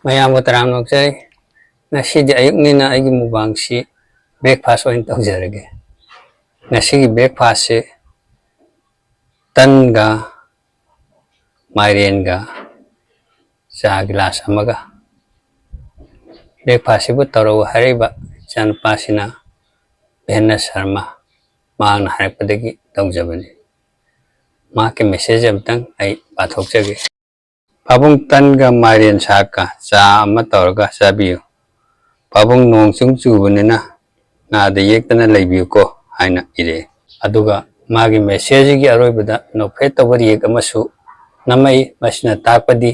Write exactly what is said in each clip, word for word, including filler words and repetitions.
ꯃꯌꯥꯝꯕꯨ ꯇꯔꯥꯝꯅ ꯑꯣꯛꯆꯔꯤ꯫ ꯉꯁꯤꯗꯤ ꯑꯌꯨꯛꯅꯤꯅ ꯑꯩꯒꯤ ꯃꯨꯛꯕꯥꯡꯁꯤ breakfast ꯑꯣꯏꯅ ꯇꯧꯖꯔꯒꯦ꯫ ꯉꯁꯤꯒꯤ breakfastꯁꯤ ꯇꯟꯒ ꯃꯥꯏꯔꯦꯟꯒ ꯆꯥ ꯒꯤꯂꯥꯁ ꯑꯃꯒ꯫ Breakfastꯁꯤꯕꯨ ꯇꯧꯔꯛꯎ ꯍꯥꯏꯔꯛꯏꯕ ꯏꯆꯥꯅꯨꯄꯥꯁꯤꯅ ꯚꯦꯅꯁ ꯁꯔꯃ, ꯃꯍꯥꯛꯅ ꯍꯥꯏꯔꯛꯄꯗꯒꯤ ꯇꯧꯖꯕꯅꯤ꯫ ꯃꯍꯥꯛꯀꯤ message ꯑꯃꯇꯪ ꯑꯩ ꯄꯥꯊꯣꯛꯆꯒꯦ꯫ "ꯄꯥꯕꯨꯡ, ꯇꯟꯒ ꯃꯥꯏꯔꯦꯟ ꯁꯥꯛꯀ ꯆꯥ ꯑꯃ ꯇꯧꯔꯒ ꯆꯥꯕꯤꯌꯨ꯫ ꯄꯥꯕꯨꯡ, ꯅꯣꯡ ꯆꯤꯡ ꯆꯨꯕꯅꯤꯅ ꯅꯥꯗ ꯌꯦꯛꯇꯅ ꯂꯩꯕꯤꯌꯨꯀꯣ" ꯍꯥꯏꯅ ꯏꯔꯛꯑꯦ꯫ ꯑꯗꯨꯒ ꯃꯥꯒꯤ messageꯁꯤꯒꯤ ꯑꯔꯣꯏꯕꯗ ꯅꯣꯛꯐꯦꯠ ꯇꯧꯕ ꯔꯤꯌꯦꯛ ꯑꯃꯁꯨ ꯅꯝꯃꯛꯏ꯫ ꯃꯁꯤꯅ ꯇꯥꯛꯄꯗꯤ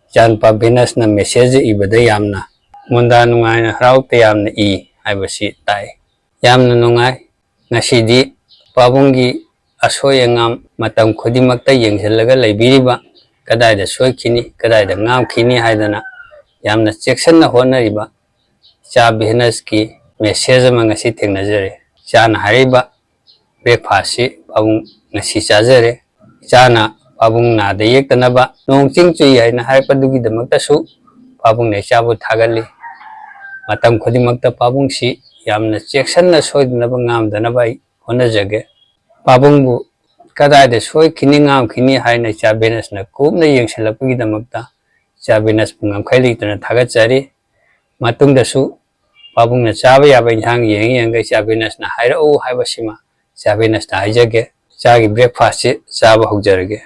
ꯏꯆꯥꯅꯨꯄꯥ ꯚꯦꯅꯁꯅ message ꯏꯕꯗ ꯌꯥꯝꯅ ꯃꯨꯟꯗꯥ ꯅꯨꯡꯉꯥꯏꯅ ꯍꯔꯥꯎ ꯇꯌꯥꯝꯅ ꯏ ꯍꯥꯏꯕꯁꯤ ꯇꯥꯛꯏ꯫ ꯌꯥꯝꯅ ꯅꯨꯡꯉꯥꯏ꯫ ꯉꯁꯤꯗꯤ ꯄꯥꯕꯨꯡꯒꯤ ꯑꯁꯣꯏ ꯑꯉꯥꯝ ꯃꯇꯝ ꯈꯨꯗꯤꯡꯃꯛꯇ ꯌꯦꯡꯁꯤꯜꯂꯒ ꯂꯩꯕꯤꯔꯤꯕ, ꯀꯗꯥꯏꯗ ꯁꯣꯏꯈꯤꯅꯤ, ꯀꯗꯥꯏꯗ ꯉꯥꯝꯈꯤꯅꯤ ꯍꯥꯏꯗꯅ ꯌꯥꯝꯅ ꯆꯦꯛꯁꯤꯟꯅ ꯍꯣꯠꯅꯔꯤꯕ ꯏꯆꯥ ꯚꯦꯅꯁꯀꯤ message ꯑꯃ ꯉꯁꯤ ꯊꯦꯡꯅꯖꯔꯦ꯫ ꯏꯆꯥꯅ ꯍꯥꯏꯔꯤꯕ breakfastꯁꯤ ꯄꯥꯕꯨꯡ ꯉꯁꯤ ꯆꯥꯖꯔꯦ꯫ ꯏꯆꯥꯅ ꯄꯥꯕꯨꯡ ꯅꯥꯗ ꯌꯦꯛꯇꯅꯕ, ꯅꯣꯡ ꯆꯤꯡ ꯆꯨꯏ ꯍꯥꯏꯅ ꯍꯥꯏꯔꯛꯄꯗꯨꯒꯤꯗꯃꯛꯇꯁꯨ ꯄꯥꯕꯨꯡꯅ ꯏꯆꯥꯕꯨ ꯊꯥꯒꯠꯂꯤ꯫ ꯃꯇꯝ ꯈꯨꯗꯤꯡꯃꯛꯇ ꯄꯥꯕꯨꯡꯁꯤ ꯌꯥꯝꯅ ꯆꯦꯛꯁꯤꯟꯅ ꯁꯣꯏꯗꯅꯕ ꯉꯥꯝꯗꯅꯕ ꯑꯩ ꯍꯣꯠꯅꯖꯒꯦ꯫ ꯄꯥꯕꯨꯡꯕꯨ ꯀꯗꯥꯏꯗ ꯁꯣꯏꯈꯤꯅꯤ ꯉꯥꯝꯈꯤꯅꯤ ꯍꯥꯏꯅ ꯏꯆꯥ ꯚꯦꯅꯁꯅ ꯀꯨꯞꯅ ꯌꯦꯡꯁꯤꯜꯂꯛꯄꯒꯤꯗꯃꯛꯇ ꯏꯆꯥ ꯚꯦꯅꯁꯄꯨ ꯉꯝꯈꯩ ꯂꯩꯇꯅ ꯊꯥꯒꯠꯆꯔꯤ꯫ ꯃꯇꯨꯡꯗꯁꯨ ꯄꯥꯕꯨꯡꯅ ꯆꯥꯕ ꯌꯥꯕ ꯏꯟꯁꯥꯡ ꯌꯦꯡ ꯌꯦꯡꯒ ꯏꯆꯥ ꯚꯦꯅꯁꯅ ꯍꯥꯏꯔꯛꯎ ꯍꯥꯏꯕꯁꯤꯃ ꯏꯆꯥ ꯚꯦꯅꯁꯇ ꯍꯥꯏꯖꯒꯦ꯫ ꯏꯆꯥꯒꯤ breakfastꯁꯤ ꯆꯥꯕ ꯍꯧꯖꯔꯒꯦ꯫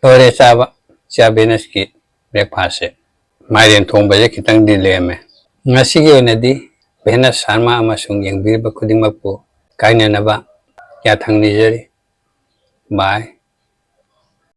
ꯂꯣꯏꯔꯦ ꯆꯥꯕ, ꯏꯆꯥ ꯚꯦꯅꯁꯀꯤ breakfastꯁꯦ꯫ ꯃꯥꯏꯔꯦꯟ ꯊꯣꯡꯕꯁꯦ ꯈꯤꯇꯪꯗꯤ ꯂꯦꯝꯃꯦ꯫ ꯉꯁꯤꯒꯤ ꯑꯣꯏꯅꯗꯤ ꯚꯦꯅꯁ ꯁꯥꯔꯃꯥ ꯑꯃꯁꯨꯡ ꯌꯦꯡꯕꯤꯔꯤꯕ ꯈꯨꯗꯤꯡꯃꯛꯄꯨ ꯀꯥꯏꯅꯅꯕ ꯌꯥꯊꯪ ꯅꯤꯖꯔꯤ꯫ Bye꯫